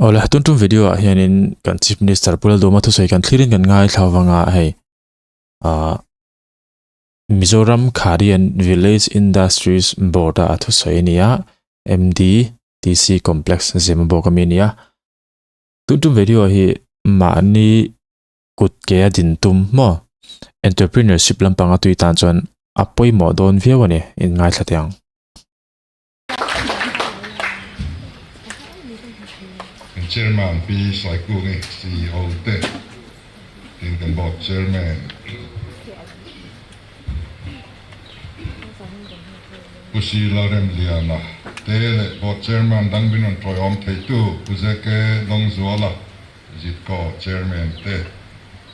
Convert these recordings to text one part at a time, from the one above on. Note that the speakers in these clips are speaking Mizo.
Awle, tun tum video ah hianin kan Chief Minister Pu Lalduhma thusawi kan thlirin kan ngaithla vanga hei ah Mizoram Khadi and Village Industries Board a a thusawi a ni a, MDTC Complex Zemabawk ami a ni a. Tun tum video hi mahni kut ke a din tum maw entrepreneurship lampanga tui tan chuan a pawimawh dawn viau a ni in ngaithla teh ang. Kan Chairman Pi Saikungi, CEO te, tin kan Board Chairman Pu Sila Remliana te leh Board Chairman dang min rawn tawiawm theitu Pu ZK Dawngzuala, Zitko Chairman te,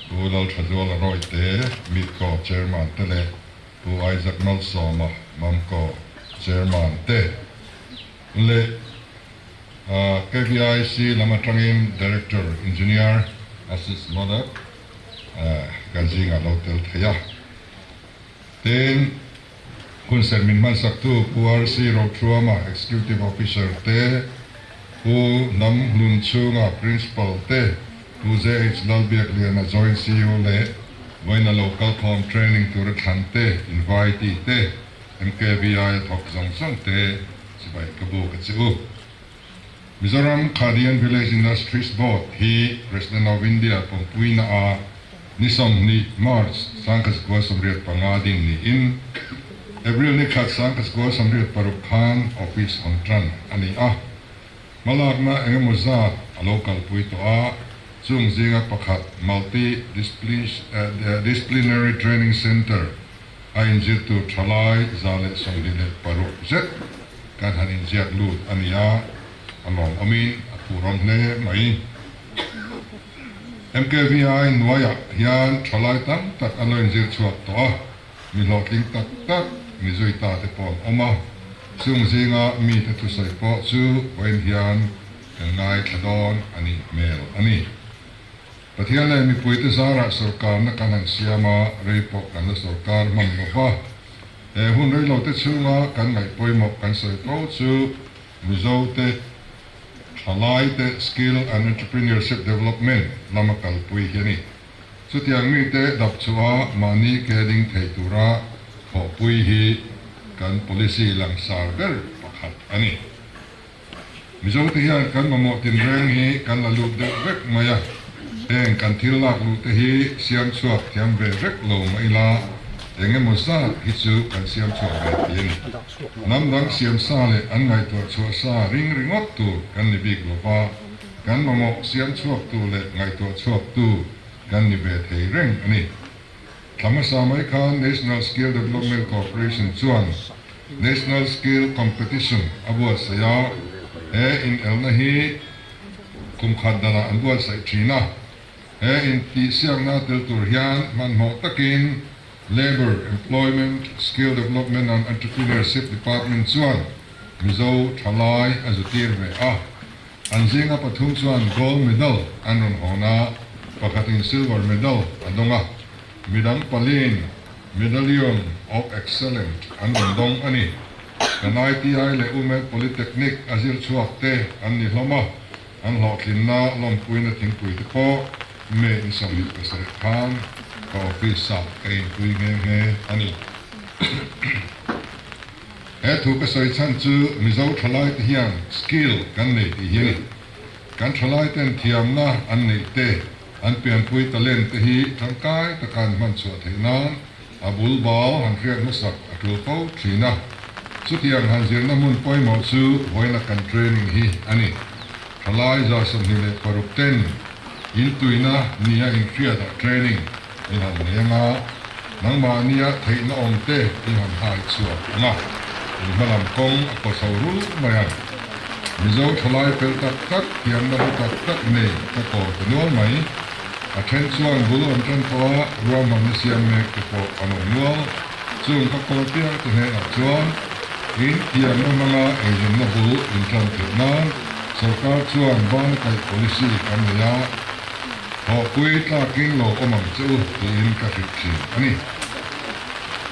Pu Lalthazuala Rawite, Mitko Chairman te leh Pu Isaac Malsawma, Mamco Chairman te leh KVIC lam atangin Director Engineer Ashish Modak kan zingah lo tel thei a. Tin, hunserh min hmansaktu Pu RC Rothuama, Executive Officer te, Pu Hnam Hlun Chhunga, Principal te, Pu JH Lalbiakliana, Joint CEO leh vawiina lo kalkhawm training tura thlan te, invitee te, MKVI a thawk zawng zawng te chibai ka buk a che u. Mizoram Khadi and Village Industries Board hi President of India pawmpuina a ni 20 March 1985 ding niin April ni khat 1986 khan office hawn tan a ni a. Hmalakna engemaw zat a lo kalpui tawh a, chung zinga pakhat Multi Disciplinary Training Centre a inzir tur thalai 126 zet kan han inziak lut a ni a, a lawmawmin a phurawm hle mai. MKVI hnuaiah hian thalai tam tak an lo inzir chhuak tawh a. Mi hlawhtling tak tak mi zui ta te pawh an awm a, chung zinga mite thusawi pawh chu vawiin hian kan ngaithla dawn a nih hmel a ni. Pathian leh mipuite zarah sawrkarna kan han siam a, rei pawh kan la sawrkar hman lo va. He hun reilote chhunga kan ngaih pawimawh kan sawi fo chu Mizote thalaite Skill and Entrepreneurship Development lama kalpui hi a ni. Chutiang mite dap chhuah a mahni ke ding thei tura thawhpui hi kan policy langsar ber pakhat a ni. Mizote hian kan mamawh tinreng hi kan la lut deuh vek mai a, heng kan thil lak luh te hi siam chhuak thiam ve vek lo mah ila eng emaw zat hi chu kan siam chhuak ve thei a ni. Hnam dang siam sa leh an ngaihtuah chhuah sa ring ringawt tur kan ni bik lo va. Kan mamawh siam chhuaktu leh ngaihtuah chhuaktu kan ni ve thei reng a ni. Thla hmasa mai khan National Skill Development Corporation chuan National Skill Competition a buatsaih a, he inelna hi kum khat danah an buatsaih thin a. He intihsiakna tel tur hian hmanhmawh takin Labour, Employment, Skill Development and Entrepreneurship Department chuan Mizo thalai a zutir ve a. An zinga pathum chuan gold medal an rawn hawn a, pakhatin silver medal a dawng a, midang paliin Medallion of Excellent an rawn dawng a ni. Kan ITI leh UMED Polytechnic a zir chhuak te an ni hlawm a, an hlawhtlinna lawmpuina thingpui te pawh May ni 27 khan ka office ah ka inpui nghe nghe a ni. He thu ka sawi chhan chu Mizo thalaite hian skill kan nei tih hi a ni. Kan thalaiten thiamna an neih te, an pianpui talent te hi tangkai taka an hman chhuah theih nan a bul bal han hriat hmasak a tul fo thin a. Chutiang han zirna hmun pawimawh chu vawiina kan training hi a ni. Thalai 26 ten intuina nia inhriatah training in han nei anga, nangmahnia theihna awm te in han hai chhuak ang a, in hmalam kawng a kaw chho rul mai ang. Mizo thalai fel tak tak, thiamna hlu tak tak nei ka kawl ta nual mai. A then chuan bul an tan tawh a, ruahmanna siam mek te pawh an awm nual. Chung ka kawl piang te hnenah chuan in thiamna hmanga eizawnna bul in tan theih nan sorkar chuan bana kaih policy kan nei a, Thawhpui tlakin lo awm ang che u tiin ka hrilh thin a ni.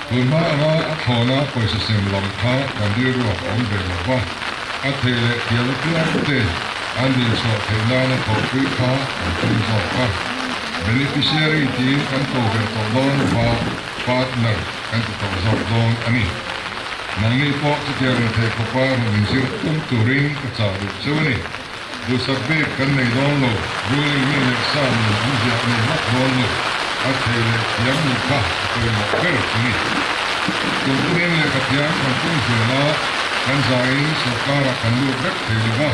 Tunhma anga a thlawna pawisa sem lam kha kan rilruah a awm ve lo va, a thei leh thiam apiang te. an dinchhuah theih nana thawhpui kha kan tum zawk a. Beneficiary tiin kan ko ve tawh dawn lova partner kan ti tawh zawk dawn a ni. Nangni pawh chutiang rethei khawpa rawn inzir tum turin ka chah duh cheu a ni. Duhsak bik kan nei dawn lo, ruling mi leh sa nun awmzia a nei vak dawn lo, a thei leh thiam nih kha a pawimawh ber chu ni. Kum tinin lehkha thiam kan pung zel a, kan zaiin sawrkarah kan lut vek thei lo va,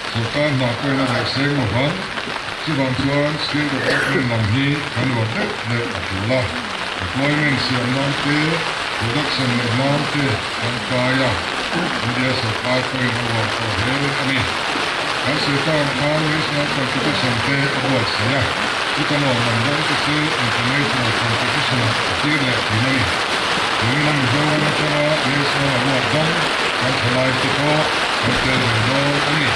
sawrkar hna pawhin a daih seng lo vang. Chuvang chuan skill development lam hi kan ruat deuh deuh a tul a, employment siam nan te, production neih nan te kan kai a, India sawrkar pawhin a uar tawh hle a ni. Kan sawi tak ang khan national competition te a buatsaih a, chuta lawmman dang te chu international competition ah a tir leh thin a ni. Tuina Mizoram atanga national award dang kan thalai te pawh kan tel ve dawn a ni.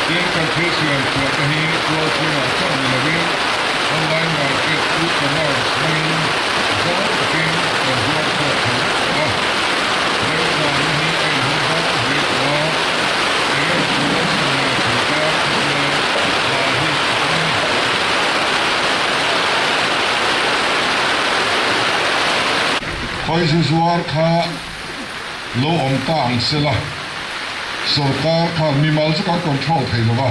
Tin, kan thil siam chhuah te hi tual chhungah chauh ni lovin online market, e-commerce, hmangin zau takin kan zuar chhuak thei vek tawh a. Remchangna hi a inhawng zau hle tawh a, eng emaw production nei thei tan kha chuan lar hi a tam a ni. Khawizu zuar kha lo awm ta ang sela, sorkar khan mimal chu kan control thei lo va,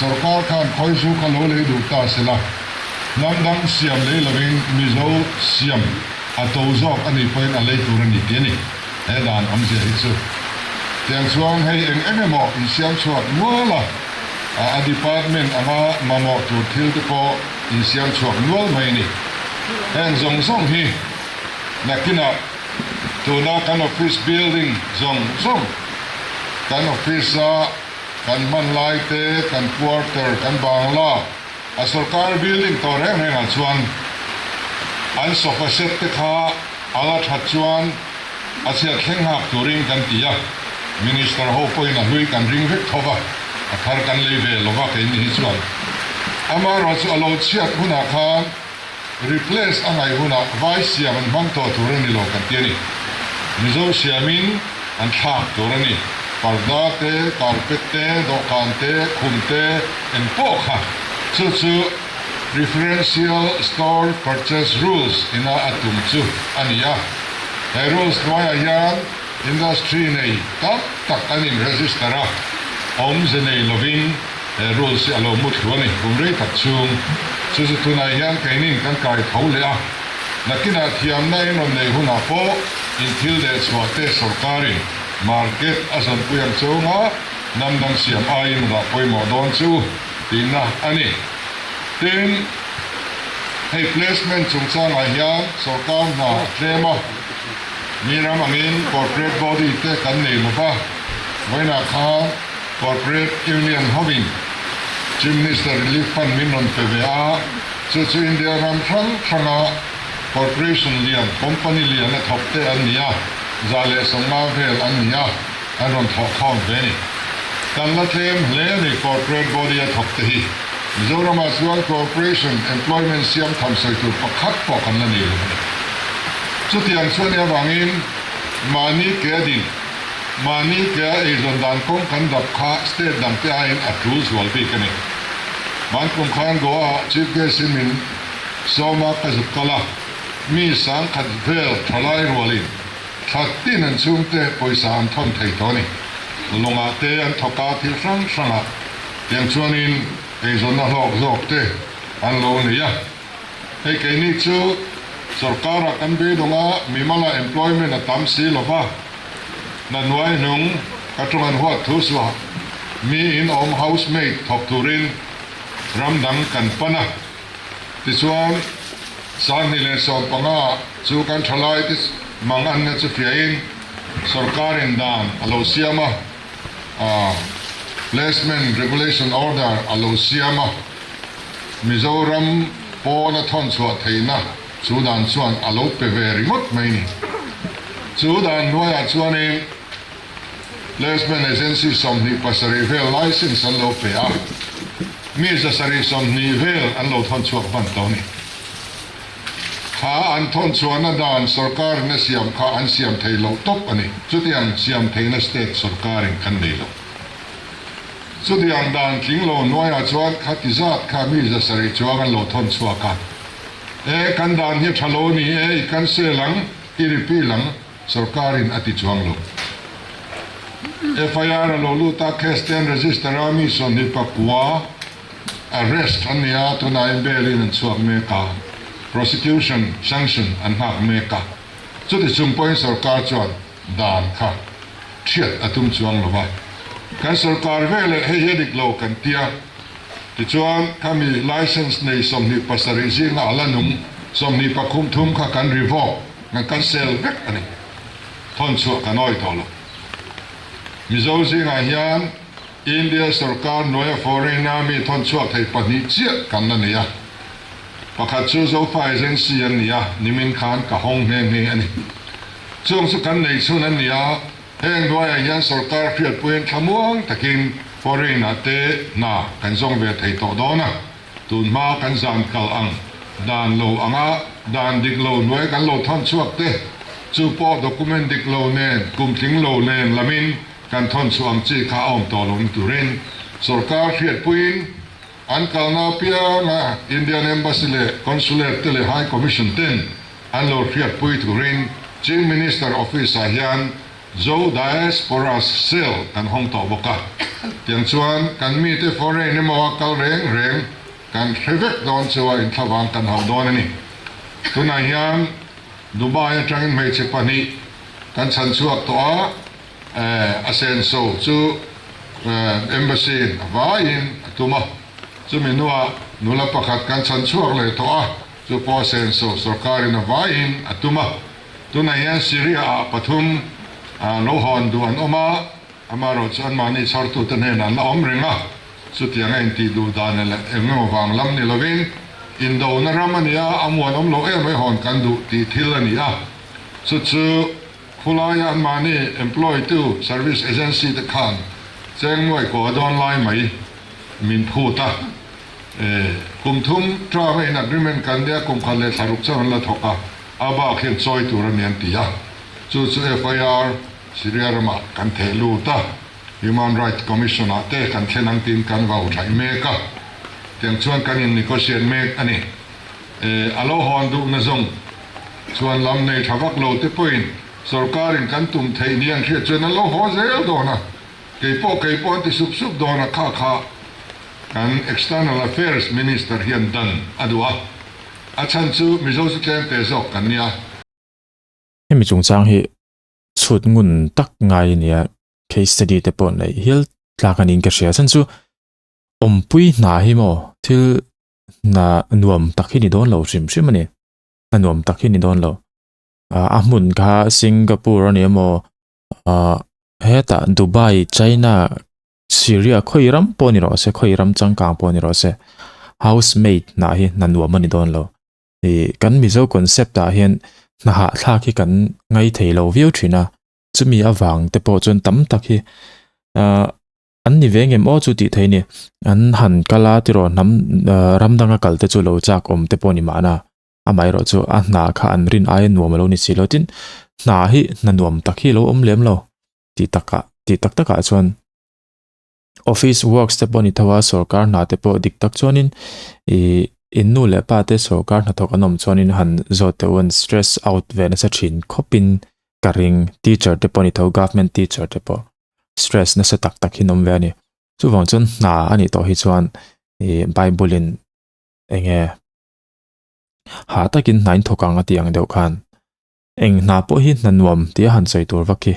sorkar khan khawizu kha lo lei duh ta sela, hnam dang siam lei lovin Mizo siam a to zawk a nih pawhin a lei tur a ni tih a ni. He dan awmzia hi chu tiang chuan hei eng eng emaw insiam chhuak nual a, a department anga mamawh tur thil te pawh insiam chhuak nual mai a ni. Heng zawng zawng hi nakinah Tuna kan office building zawng zawng, kan office a kan hman lai te, kan quarter, kan bangla, a sorkar building tawh reng reng ah chuan an sofa set te kha a la that chuan a chhiat thleng nghak turin kan ti a, Minister ho pawhin a hlui kan ring vek tho va, a thar kan lei ve lo va keini hi chuan. Amaherawhchu a lo chhiat hunah khan Replace a ngaih hunah vai siam an hmang tawh tur a ni lo kan ti a ni. Mizo siamin an thlak tur a ni. Parda te, carpet te, dawhkan te, khum te eng pawh kha chu chu Preferential Store Purchase Rules ina a tum chu a ni a. He rules hnuaiah hian industry nei tam tak an in register a, awmze nei lovin He rules hi a lo mut hlu a ni, kum rei tak chhung. Chu chu tunah hian keinin kan kai tho leh a, nakinah thiamna in rawn neih hunah pawh in thil leh chhuah te sawrkarin market a zawnpui ang chunga hnam dang siam aiin a dah pawimawh dawn chu tihna a ni. Tin, hei placement chungchangah hian sawrkar hna a tlem a, mi ram angin corporate body te kan nei lova, vawiinah khan, Corporate Union hovin Chief Minister Relief Fund min rawn pe ve a, chu chu India ram hrang hranga corporation lian, company lian a thawk te an ni a, 150 vel an ni a, an rawn thawh khawm ve a ni. Kan la tlem hle a ni corporate body a thawk te hi. Mizoramah chuan corporation employment siam tham sawi tur pakhat pawh kan la nei lo a ni. Chutiang chuan nia vangin mahni ke a din. Mahni ke a eizawn dan kawng kan dap kha state dang te aiin a tul zual bik a ni. Bankum khan Goa ah Chief Guest in min sawm a ka zuk kal a, mi sangkhat vel thalai rualin thla tin an chhungte pawisa an thawn thei tawh a ni. Lawngah te an thawk a thil hrang hrangah tiang chuanin eizawnna hlawk zawk te an lo nei a. Hei keini chu sorkar-ah kan beidawng a, mimala employment a tam si lo va, hna hnuai hnung ka ṭawng an huat thu suah mi in awm housemaid thawk turin ram dang kan pan a. Tichuan, 2015 chu kan ṭhalai te mang anna chu fiahin sorkarin dan a lo siam a, Placement Regulation Order a lo siam a. Mizoram pawn a thawn chhuah theihna chu dan chuan a lo pe ve ringawt mai ni. Chu dan hnuaiah chuanin Placement Agency 27 vel license an lo pe a, mi 720 vel an lo thawn chhuak hman tawh a ni. Kha an thawn chhuahna dan sorkarin a siam kha an siam thei loh tawp a ni. Chutiang siam theihna state sorkarin kan nei lo. Chutiang dan tling lo hnuaiah chuan kha ti zat kha mi 700 chuang an lo thawn chhuak a. E, kan dan hi a tha lo a ni e, i cancel ang, i repeal ang, sorkarin a ti chuang lo. FIR a lo lut a, case te an register a, mi 29 arrest an ni a, tunah in bail in an chhuak mek a, prosecution sanction an nghak mek a. Chuti chung pawhin sorkar chuan dan kha thiat a tum chuang lo va. Kan sorkar veleh hei hi a dik lo kan tia. Tichuan, khami license nei 27 zinga a la nung 23 kha kan revoke, kan cancel vek a ni. Thawn chhuah kan awi tawh lo. Mizo zingah hian India sorkar hnuaia foreign army thawn chhuak thei pahnih chiah kan la nei a. Pakhat chu Zofa Agency an ni a, nimin khan ka hawng nghe nghe a ni. Chung chu kan nei chhun an ni a, heng hnuaiah hian sorkar hriatpuiin thlamuang takin foreign ah te hna kan zawng ve thei tawh dawn a, tun hma kan zan kal ang dan lo anga dan dik lo hnuai kan lo thawn chhuak te, chu pawh document dik lo nen kum tling lo nen lamin kan thawn chhuah ang chi kha a awm tawh lo ni turin sorkar hriatpuiin An kalna apianga Indian Embassy leh Consulate te leh High Commission ten an lo hriatpui turin Chief Minister Office ah hian Zo Diaspora Cell kan hawng tawh bawk a. Tiang chuan kan mite foreign emaw a kal reng reng kan hre vek dawn chu a inthlavang kan hauh dawn a ni. Tunah hian Dubai atangin hmeichhe pahnih kan chhan chhuak tawh a, a senso chu Embassy in a vaiin a tum a, chumi hnuah nula pakhat kan chhan chhuak leh tawh a, chu pawh a senso sorkarin a vaiin a tum a. Tunah hian Syria ah pathum lo hawn duh an awm a, amaherawh chu anmahni chhawrtute hnenah an la awm reng a, chutiang a intih duh dan leh eng emaw vang lam ni lovin indona ram a ni a, a muan awm loh em mai hawn kan duh tih thil a ni a, chu chu Khulaia anmahni employ tu service agency te khan cheng nuai kaw a dawn lai mai min phut a, kum thum term a in agreement kan nia kum khat leh thla ruk chauh an la thawk a, a bak hian chawi tur a ni an ti a, chu chu FIR Syria ramah kan theh lut a, Human Right Commission ah te kan thlen ang tiin kan vau thaih mek a, tiang chuan kan in negotiate mek a ni. A lo hawn duhna zawng chuan lam nei tha vak lo te pawhin sorkarin kan tum theih ni an hriat chuan an lo haw zel dawn a, keipawh keipawh an ti sup sup dawn a, kha kha kan External Affairs Minister hian dan a duh a, a chhan chu Mizo chu tlem te zawk kan nia. Hemi chungchang hi chhut ngun tak ngai a nia, case study te pawh neih hial tlak a niin ka hria, a chhan chu awmpui hna hi maw thil hna nuam tak hi ni dawn lo hrim hrim a ni hna nuam tak hi ni dawn lo a hmun kha Singapore a ni emaw ah hetah Dubai China Syria khawi ram pawh ni rawh se khawi ram changkang pawh ni rawh se housemaid hna hi hna nuam a ni dawn lo ih kan Mizo concept ah hian hna hahthlak hi kan ngai thei lo viau thin a chumi avang te pawh chuan tam tak hi ah. An ni ve ngem aw chu tih theih a ni. An han kal a tiraw hnam ram danga kal te chu lo chak awm te pawh a ni mahna. Amaherawh chu a hna kha an rin aia nuam a lo ni si lo. Tin, hna hi hna nuam tak hi a lo awm lem lo tih takah tih tak takah chuan office works te pawh a ni tho a, sorkar hna te pawh dik tak chuanin ih in nu leh pa te sorkar hnathawk an awm chuanin han zawt teh u an stress out ve nasa thin khawpin ka ring. Teacher te pawh a ni tho government teacher te pawh. stress nasa tak tak hi an awm ve a ni. Chuvang chuan hna a nih tawh hi chuan ih Bible in eng nge hah takin hna in thawk ang a tih ang deuh khan eng hna pawh hi hna nuam tia han sawi tur vak hi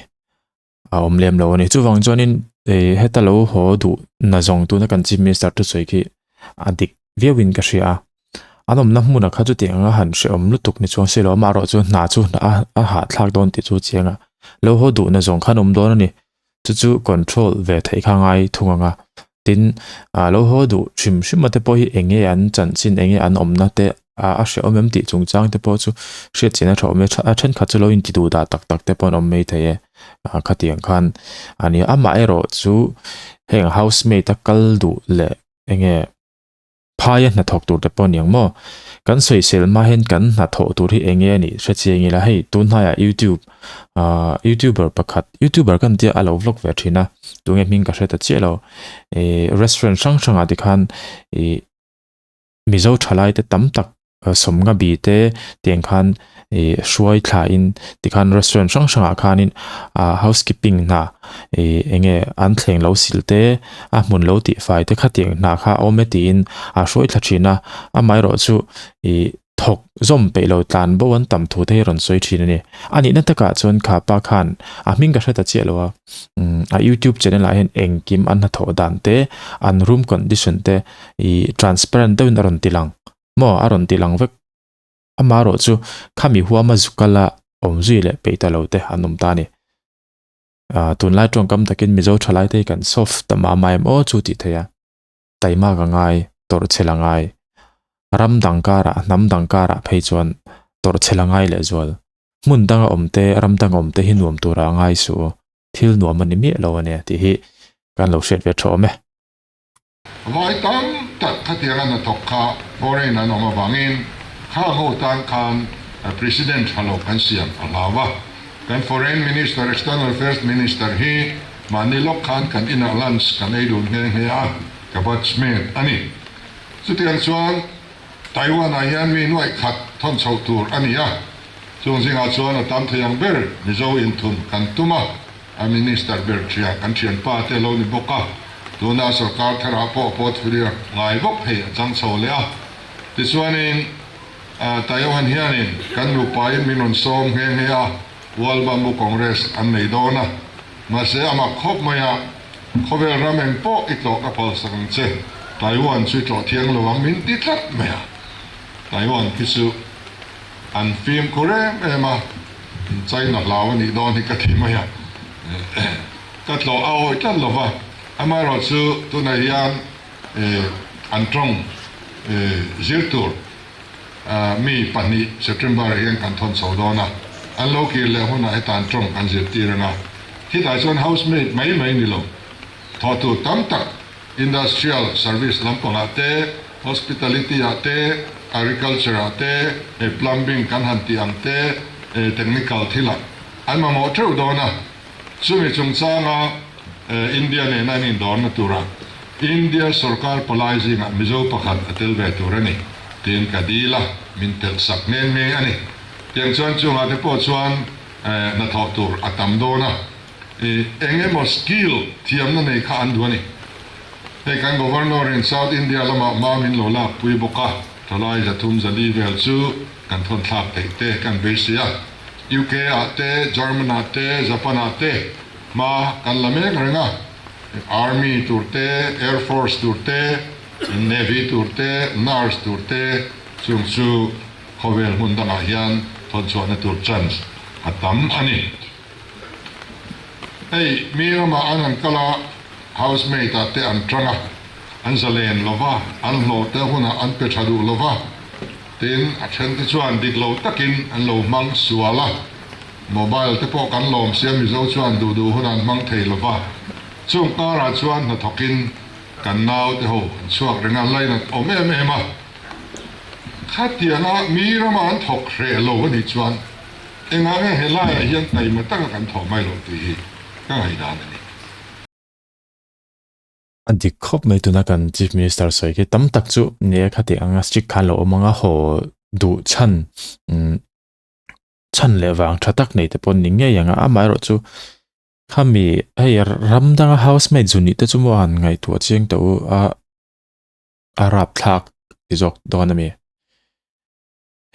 a awm lem lo a ni. Chuvang chuanin ih heta lo haw duh na zawng tuna kan Chief Minister thusawi khi a dik viauin ka hria a. An awmna hmunah kha chutiang anga han hrehawm lutuk ni chuang si lo amaherawh chu hna chu a a hahthlak dawn tih chu a chiang a. Lo haw duhna zawng khan awm dawn a ni. Chu chu control ve theih kha ngai thung ang a. Tin, ah lo haw duh hrim hrim a te pawh hi eng nge an chanchin eng nge an awmna te a a hrehawm em tih chungchang te pawh chu hriatchian a tha awm e. A thenkhat chu lo inti duh dah tak tak te pawh an awm mai thei e. Ah khatiang khan a ni. Amaherawh chu heng housemaid a kal duh leh eng nge. Phaia hnathawk tur te pawh aniang maw? Kan sawisel hma hian kan hnathawh tur hi eng nge a nih hre chiang ila hei tunhnaiah youtube ahh youtuber pakhat youtuber ka intia a lo vlog ve thin a tunge hming ka hre ta chiah lo ihh restaurant hrang hrangah tikhan ihh Mizo thalai te tam tak Sawmnga bi te tiang khan ih hruai thla in tikhan restaurant hrang hrang ah khanin ah housekeeping hna ih eng nge an thleng lo sil te a hmun lo tih fai te khatiang hna kha a awm e tiin a hruai thla thin a amaherawh chu ih thawk zawm peih lo tlan bo an tam thu te hi a rawn sawi thin a ni a nihna takah chuan kha pa khan a hming ka hre ta chiah lo a umm a youtube channel ah hian engkim an hnathawh dan te an room condition te ih transparent deuhin a rawn ti lang. Maw a rawn ti lang vek. Amaherawh chu khami huama zukala awm zui leh peih ta lo te an awm ta a ni. Aaa tunlai tawngkam takin Mizo thalai te hi kan soft ta mah mah em aw chu tih theih a. Taima ka ngai, tawrh chhel a ngai. Ram dang karah, hnam dang karah phei chuan tawrh chhel a ngai lehzual. Hmun danga awm te, ram danga awm te hi nuam turah a ngai suh u. Thil nuam a ni miah lo a nia tih hi kan lo hriat ve tha awm e. Vai tam tak khatianga hnathawk kha foreign an awm avangin kha ho tan khan President tha lo kan siam a hlau a. Kan Foreign Minister, External Affairs Minister hi mahni lawk khan kan inah lunch kan ei dun nghe nghe a, ka batchmate a ni. Chutiang chuan Taiwan ah hian mi nuaih khat thawn chhoh tur a ni a, chung zingah chuan a tam thei ang ber Mizo inthun kan tum a. A minister ber thian kan thianpa te lo ni bawk a, tuna sorkar tharah pawh portfolio ngai bawk hei a chang chho leh a. Tichuanin Taiwan hianin kan nupain min rawn sawm nghe nghe a, World Bamboo Congress an nei dawn a, mahse a mak khawp mai a, khawvel ram eng pawh i tlawh ka phalsak ang che, Taiwan chu i tlawh thiang lo ang min ti tlat mai a, Taiwan khi chu an fimkhur em em a. China hlau a nih dawn hi ka ti mai a, ka tlawh a awih tlat lo va, amaherawhchu tunah hian an tawng zir tur mi pahnih September ah hian kan thawn chho dawn a, an lo kir leh hunah heta an tawng kan zirtir ang a, khitah chuan housemaid mai mai ni lo, thawh tur tam tak Industrial service lampangah te, hospitality ah te, agriculture ah te, hei plumbing kan han tih ang te, technical thilah an mamawh theuh dawn a. Chumi chungchanga India nena an indawrna tura India sorkar palai zingah Mizo pakhat a tel ve tur a ni tiin ka dil a, min telh sak nghe nghe a ni. Tiang chuan chungah te pawh chuan hnathawh tur a tam dawn a. I eng emaw skill thiamna nei kha an duh a ni. Hei kan Governor in South India lamah hma min lo lak pui bawk a, thalai 300 400 vel chu kan thawn thlak theih te kan beisei a. UK ah te, German ah te, Japan ah te hma kan la mek reng a. Army tur te, Air Force tur te, Navy tur te, Nurse tur te chung chu khawvel hmun dangah hian thawn chhuahna tur chance a tam a ni. Hei mi ramah an han kal a, housemaid ah te an tang a, an zalen lo va, an hlawh te hunah an pe tha duh lo va, tin a then te chuan dik lo takin an lo hmang sual a, mobile te pawh kan lawm sia Mizo chuan duh duh hunah an hmang thei lo va, chung karah chuan hnathawkin kan nau te ho an chhuak reng a, lainat awm em em a, khatianga mi ramah an thawk hreh lo a nih chuan. Engah nge helaiah hian taima taka kan thawh mai loh tih hi ka ngaihdan a ni. A dik khawp mai tuna kan Chief Minister sawi khi tam tak chu ni e khati anga strict khan lo awm anga haw duh chhan chhan leh vang tha tak nei te pawh ni ngei ang a, amaherawh chu khami hei ram danga housemaid zu nih te chu maw han ngaihtuah chiang tawh u a a rapthlak ti zawk dawn a mi.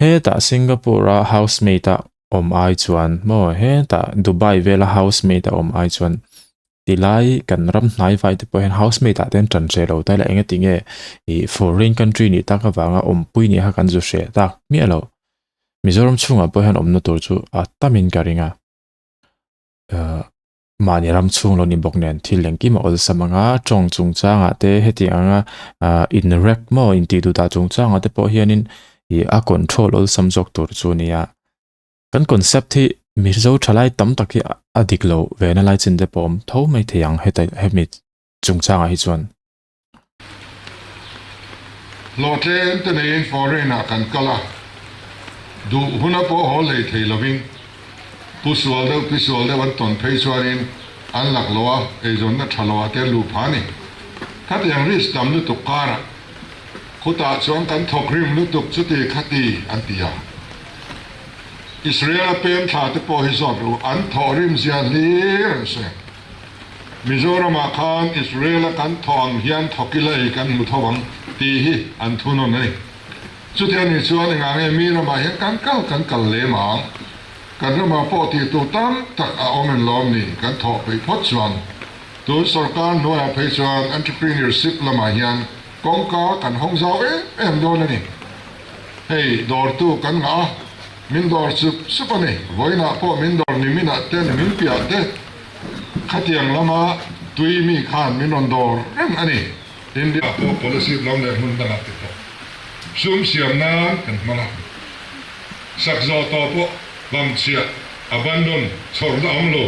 Hetah Singapore-a housemate-a awm ai chuan maw hetah Dubai vela housemate-a awm ai chuan tilai kan ram hnai vai te pawh hian housemate-ah te an tan hreh lo ta ila engati nge ih foreign country nih tak avanga awmpui nih kha kan zu hreh tak miah lo. Mizoram chhungah pawh hian awmna tur chu a tamin ka ring a. Ahh mahni ram chhung lo ni bawk nen thil engkim a awlsam ang a tawng chungchangah te heti anga ah inrek maw intih duh dah chungchangah te pawh hianin ih a control awlsam zawk tur chu a ni a kan concept hi Mizo thalai tam tak hi a dik lo ve na lai chin te pawh a awm tho mai thei ang heta hemi chungchangah hi chuan. Hlawh tlem te neiin foreign ah kan kal a, duh huna pawh haw lei thei lovin pu sual deuh pi sual deuh an tawn phei chuanin an lak lo a, eizawnna tha lo ah te an luh phah a ni. Khatiang risk tam lutuk karah khutah chuan kan thawk rim lutuk chuti khati an ti a. Israel a pem thla te pawh hi zawt ru an thawh rim zia hlir an sawi ang. Mizoramah khan Israel-a kan thawh ang hian thawk ila ei kan hmu tho ang tih hi an thunawn a ni. Chuti a nih chuan engah nge mi ramah hian kan kal kan kal lem ang? Kan ramah pawh tih tur tam tak a awm en lawm ni kan thawh peih phawt chuan. Tun sorkar hnuaiah phei chuan entrepreneurship lamah hian kawngka kan hawng zau em em dawn a ni. Hei dawrtu kan ngah a, min dawr sup sup a ni. Vawiinah pawh min dawr niminah te nimin piah te. Khatiang lama tui mi khan min rawn dawr reng a ni. India pawh policy lam leh hmun dangah te pawh sum siam nan kan hmang a. Sak zawh tawh pawh hlamchhiah, abandon, chhawrna awm lo,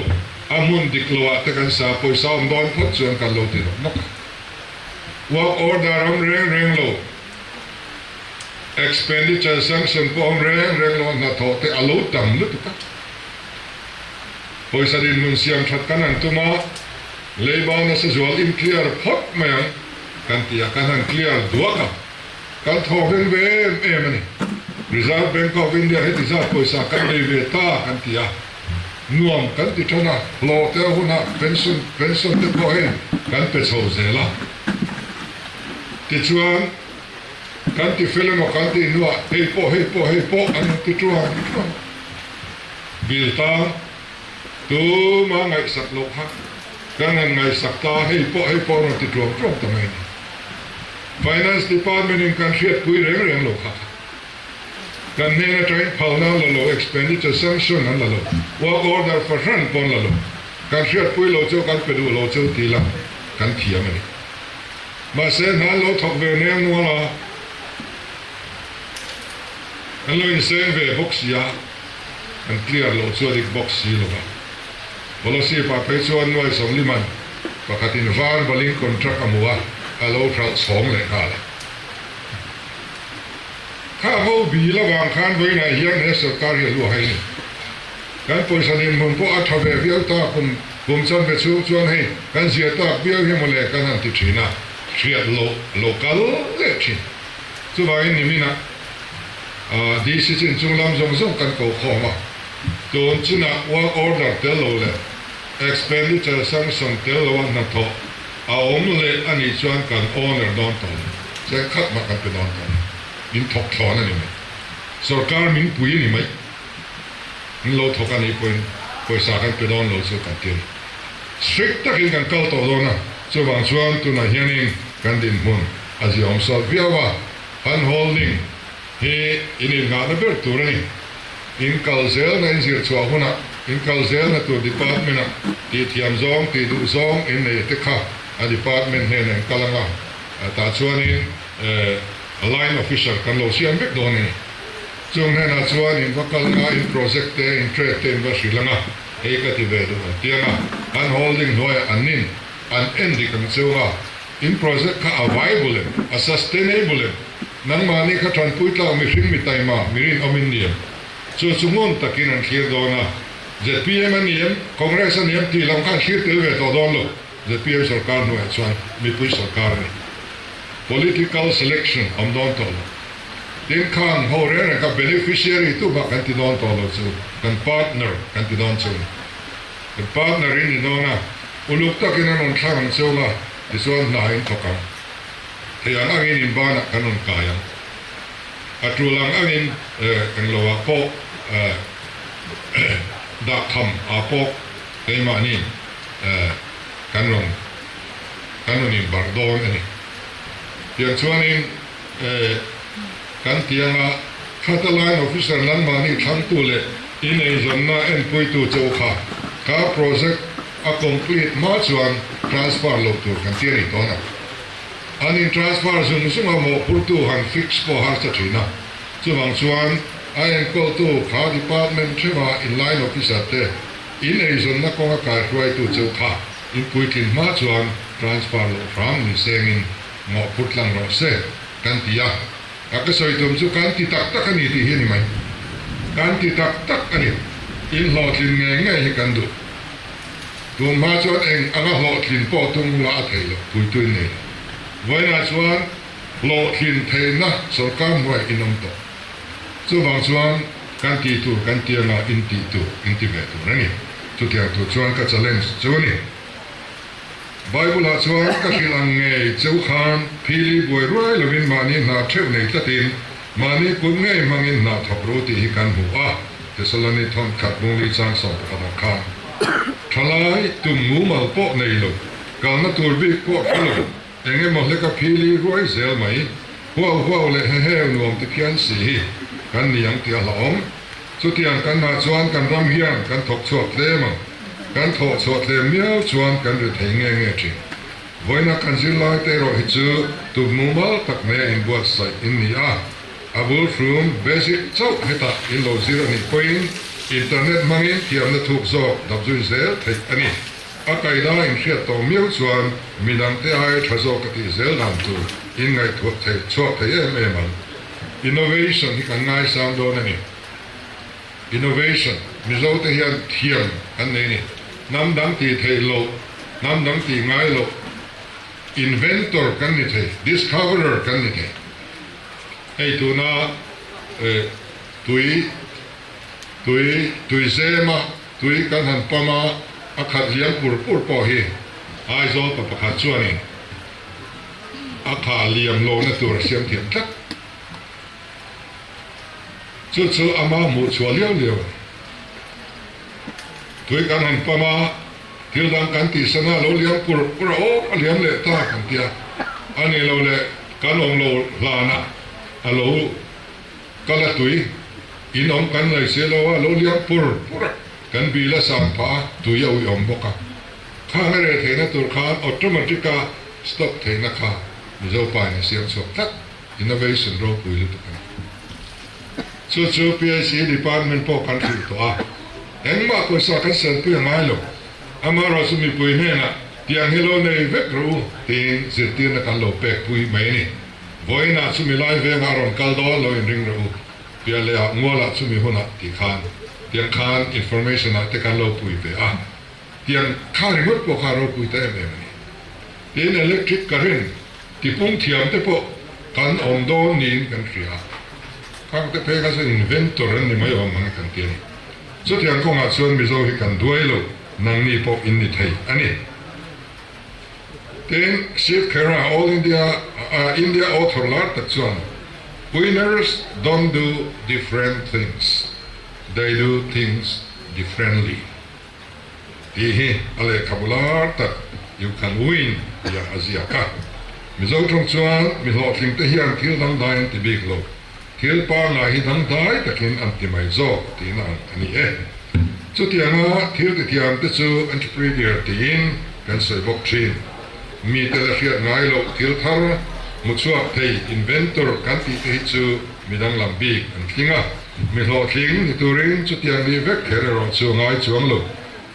a hmun dik loah te kan sa pawisa awm dawn phawt chuan kan lo ti nawk nawk a. Work order awm reng reng lo, expenditure sanction pawh awm reng reng lo a hnathawh te a lo tam lutuk a. Pawisa dinhmun siam that kan han tum a, leiba nasa zual in clear phawt mai ang kan ti a, kan han clear duak a, kan thawk ring ve em em a ni. Reserve Bank of India heti zat pawisa kan nei ve ta kan ti a, nuam kan ti than a, hlawh te a hun a, pension pension te pawh hei kan pe chho zel a. Tichuan kan ti fel emaw kan tih hnuah hei pawh hei pawh hei pawh an han ti tuang tuang. Bill tan tuma ngaihsak loh kha kan han ngaihsak ta, hei pawh hei pawh a rawn ti tuam tuam ta mai a ni. Finance Department in kan hriatpui reng reng lo kha kan hnen atangin phalna an la lo, expenditure sanction an la lo, work order fahran pawh an la lo, kan hriatpui lo chu kan pe duh lo chu ti la kan thiam a ni. Mahse hna an lo thawk ve nel nual a. An lo inseng ve bawk si a, an clear loh chu a dik bawk si lo va. Policy pah phei chuan nuai sawmliman pakhatin var balin contract a hmu a, a lo hralh chhawng leh nghal a. Kha ho bil avang khan vawiinah hian he sorkar hi a luah hai a ni. Kan pawisa dinhmun pawh a tha ve viau ta, kum kum chanve chhung chuan hei kan zia tak viau hi mawle kan han ti thin a, hriat loh lo kal leh thin. Chuvangin niminah DC chin chung lam zawng zawng kan ko khawm a, tun chinah work order tel lo leh expenditure sanction tel loa hnathawh a awm leh a nih chuan kan owner dawn tawh lo, cheng khat mah kan pe dawn tawh lo, min thawk thlawn a ni mai. Sorkar min pui a ni mai, min lo thawk a nih pawhin pawisa kan pe dawn lo chu kan ti a ni. Strict takin kan kal tawh dawn a, chuvang chuan tunah hianin kan dinhmun a ziaawm sawt viau a, hand holding hi in innghahna ber tur a ni. In kal zelna in zir chhuah hunah in kal zelna tur department ah tih thiam zawng tih duh zawng in nei te kha a department hnenah in kal anga, tah chuanin line officer kan lo siam vek dawn a ni. Chung hnenah chuan in va kal anga in project te in trade te in va hrilh anga hei ka ti ve duh an ti anga hand holding hnuaiah an nin an en dik ang cheu a. In project kha a viable em? A sustainable em? Nangmahni kha tanpui tlak mihring mi taima, mi rinawm in ni em? Chu chu ngun takin an thlir dawn a. Zpm a ni em? Congress a ni em? Tih lam kha an thlir tel ve tawh dawn lo. Zpm sorkar hnuaiah chuan mipui sorkar a ni. Political selection awm dawn tawh lo. Tin khang ho reng reng kha beneficiary tu bak kan ti dawn tawh lo chu kan partner kan ti dawn chu a ni. Kan partner in ni dawn a. Uluk takin an rawn thlang ang cheu a, tichuan hna in thawk ang. Thei ang angin in banah kan rawn kai ang. A tul ang angin englo ah pawh dah tham ah pawh keimahni kan rawn kan rawn inbarh dawn a ni. Tiang chuanin kan tianga Khata line officer nangmahni thlangtu leh in eizawnna enpuitu che u kha ka project a complete hma chuan transfer loh tur kan ti a ni tawn a. An in transfer zung zung a mawhphurtu han fix pawh harsa thin a. Chuvang chuan a enkawltu kha department theuha in line officer te in eizawnna kawnga kaihruaitu che u kha in puitlin hma chuan transfer loh hram ni sengin mawhphur tlang rawh se. kan ti a, a ka sawi tum chu kan ti tak tak a ni tih hi a ni mai. Kan ti tak tak a ni. In hlawhtlin ngei ngei hi kan duh. Tun hma chuan eng anga hlawhtlin pawh tum hula a theih loh, puitu in nei lo. Vawiinah chuan hlawhtlin theihna sawrkar hnuai in awm tawh. Chuvang chuan kan tih tur kan ti anga in tih tur in ti ve tur a ni. Chutiang tur chuan ka challenge chu a ni. Bible-ah chuan ka hrilh ang ngei cheu khan phili buai ruai lovin mahni hna theuh nei tlatin mahni kut ngei hmangin hna thawk ru tih hi kan hmu a, Thessaloni thawn khat bungli chang 11 khan. Thalai tum mumal pawh nei lo, kalna tur bik pawh hre lo, eng emaw hleka phili ruai zel mai, huau huau leh heheu nuam ti phian si hi kan ni ang tih a hlauhawm. Chutiang kan hah chuan kan ram hian kan thawk chhuak tlem ang. Kan thawh chhuah tlem miau chuan kan ri thei nge nge thin. Vawiina kan zirlai te erawh hi chu tum mumal tak mai a inbuatsaih in ni a. A bul hrum, basic, chauh hetah in lo zir a nih pawhin internet hmangin thiamna thuk zawk dap zui zel theih a ni. A kaida inhriat tawh miau chuan midangte ai tha zawk a tih zel dan tur in ngaihtuah theih chhuak thei em em ang. Innovation hi kan ngaisang dawn a ni. Innovation, Mizo te hian thiam kan nei a ni. Hnam dang tih theih loh, hnam dang tih ngai loh, inventor kan ni thei, discoverer kan ni thei. Hei tuna tui, tui, tui zema tui kan han pam a, a khat liam pur pur pawh hi Aizawl pa pakhat chuanin a kha liam lohna tur a siam thiam tlat. Chu chu ama hmuh chhuah liau liau a ni. Tui kan han pam a, thil dang kan tih sana lo liam pur pur a, aw a liam leh ta kan ti a, a ni lo leh kan awm lo hlan a, a lo kal a tui in awm kan ngaih si lo a, lo liam pur pur a, kan bil a sang phah a, tui a uiawm bawk a. Khang a reh theihna tur khan automatic a stop theihna kha Mizo pa in a siam chhuak tlat, innovation ropui lutuk a ni. Chu chu PHE department pawh kan hrilh tawh a, engmah pawisa kan senpui a ngai lo. Amaherawh chu mipui hnenah tiang hi lo nei vek rawh u tiin zirtirna kan lo pek pui mai a ni. Vawiinah chumi lai vengah a rawn kal dawn lo inring rawh u, piah leh ah ngualah chumi hunah tih khan tiang khan information ah te kan lo pui ve a. Tiang kha ringawt pawh kha ropui ta em em a ni. Tin, electric current tipung thiam te pawh kan awm dawn niin kan hria a, khang te phei kha chuan inventor an ni mai awm ang e kan ti a ni. Chutiang kawngah chuan Mizo hi kan duai lo, nangni pawh in ni thei a ni. Tin, Shiv Khera, All India India author lar tak chuan, Winners don't do different things, they do things differently. Tih hi a lehkhabu lar tak You Can Win tih a ziak a. Mizo tawng chuan mi hlawhtling te hian thil dangdai an ti bik lo, thil pangngai hi dangdai takin an ti mai zawk tihna ang a ni e. Chutianga thil tithiam te chu entrepreneur tiin kan sawi bawk thin. Mite la hriat ngai loh thil thar hmu chhuak thei inventor kan tih te hi chu mi danglam bik an tling a. Mi hlawhtling ni turin chutiang nih vek kher erawh chu a ngai chuang lo.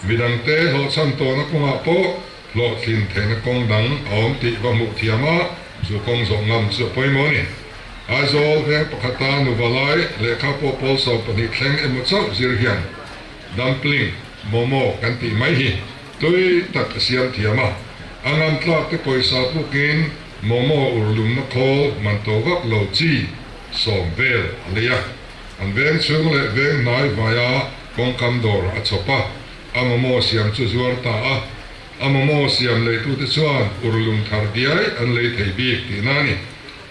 Midangte hlawhchhan tawhna kawngah pawh hlawhtlin theihna kawng dang a awm tih va hmuh thiam a, chu kawng zawh ngam chu a pawimawh a ni. Aizawl veng pakhata nuva lai lehkha pawh pawl 12 thleng emaw chauh zir hian dumpling, momo kan tih mai hi tui tak a siam thiam a, a ngam tlak te pawisa pukin momo urlumna khawl man to vak lo chi sawm vel a lei a, an veng chhung leh veng hnai vaia kawngkam dawr a chhawp a, a momo siam chu zuar ta a, a momo siam leitute chuan urlum thar diai an lei thei bik tihna a ni.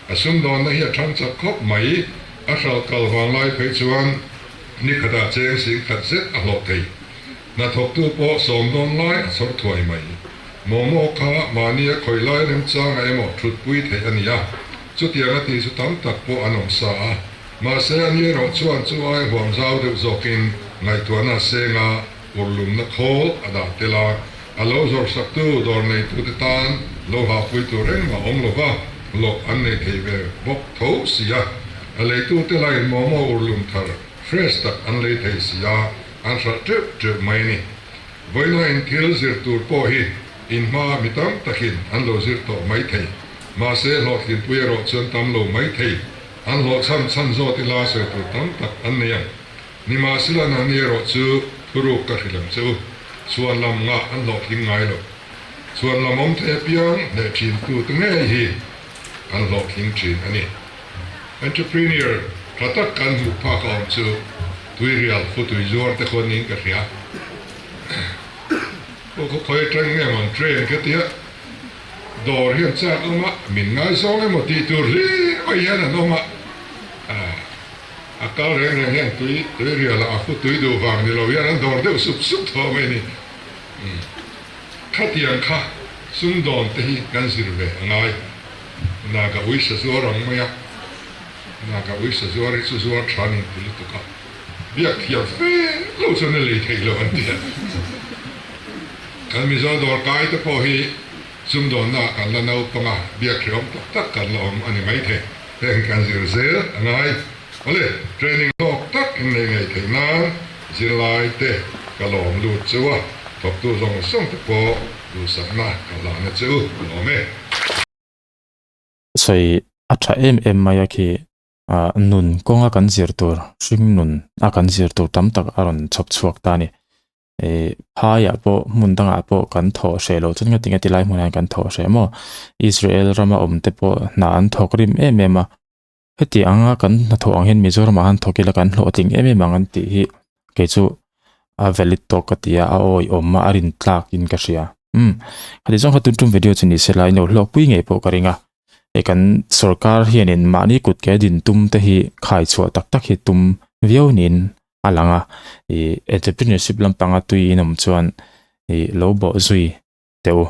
A sumdawnna hi a thang chak khawp mai, a hralh kal vang lai phei chuan ni khatah cheng sing khat zet a hlawh thei. Hnathawktu pawh sawm dawn lai a chhawr thuai mai. Momo kha mahni a khawih lai remchanga emaw thutpui theih a ni a, chutiang a tih chu tam tak pawh an awm sa a. Mahse a ni erawh chuan chu ai huam zau deuh zawkin ngaihtuahna a seng a, urlumna khawl a dah tel a, a lo zawrhsaktu dawr neitute tan lo hahpui tur engmah awm lova hlawh an nei thei ve bawk tho si a. A leitute lain momo urlum thar fresh tak an lei thei si a. An hralh teuh teuh mai a ni. Vawiina in thil zir tur pawh hi in hma mi tam takin an lo zir tawh mai thei. Mahse, hlawhtlinpui erawh chuan tam lo mai thei. An hlawhchham chhan zawt ila sawi tur tam tak an nei ang. Nimahsela nangni erawh chu thuruk ka hrilh ang che u. Chhuan lam ngah an hlawhtling ngai lo. Chhuan lam awm thei apiang hneh thin tute ngei hi an hlawhtling thin a ni. Entrepreneur tha tak kan hmuh phak a awm chu Tuirial futui zuar te khawn niin ka hria. Aw khaw khawi atang nge maw an train ka tia dawr hian chak awm a, min ngaizawng emaw tih tur hlir mai hian an awm a. A kal reng reng hian tui tuirial ah a futui duh vang ni lo hian an dawr deuh sup sup tho mai a ni. Khatiang kha sumdawn te hi kan zir ve a ngai. Naga uisa zuar ang mai a, Naga uisa zuar hi chu zuar tha nin ti lutuk a, biak thiam fe lo chuan a lei theih lo an ti a. Kan Mizo dawrkai te pawh hi sumdawnna ah kan la naupang a, biak hrehawm tak tak kan la awm a ni maithei. Heng kan zir zel a ngai. Awle, training hlawk tak in nei ngei theih nan zirlai te ka lawm lut cheu a, thawktu zawng zawng te pawh duhsakna ka hlahna che u ka lawm e. Sawi a tha em em mai a khi nun kawnga kan zir tur, hring nun a kan zir tur tam tak a rawn chhawp chhuak ta a ni. Phaiah pawh hmun dangah pawh kan thawh hreh loh chuan ngatinge tilai hmunah hian kan thawh hreh maw? Israel rama awm te pawh hna an thawk rim em em a. Heti anga kan hnathawh ang hian Mizoramah han thawk ila kan hlawhtling em em ang an tih hi kei chu a valid tawk ka ti a, a awihawm a, a rin tlak in ka hria. Umm khati zawng kha tun tum video chu ni se la ilo hlawkpui ngei pawh ka ring a, hei kan sorkar hianin mahni kut ke din tum te hi khai chhuah tak tak hi tum viau niin a lang a, ih entrepreneurship lampanga tui in awm chuan ih lo bawh zui teh u.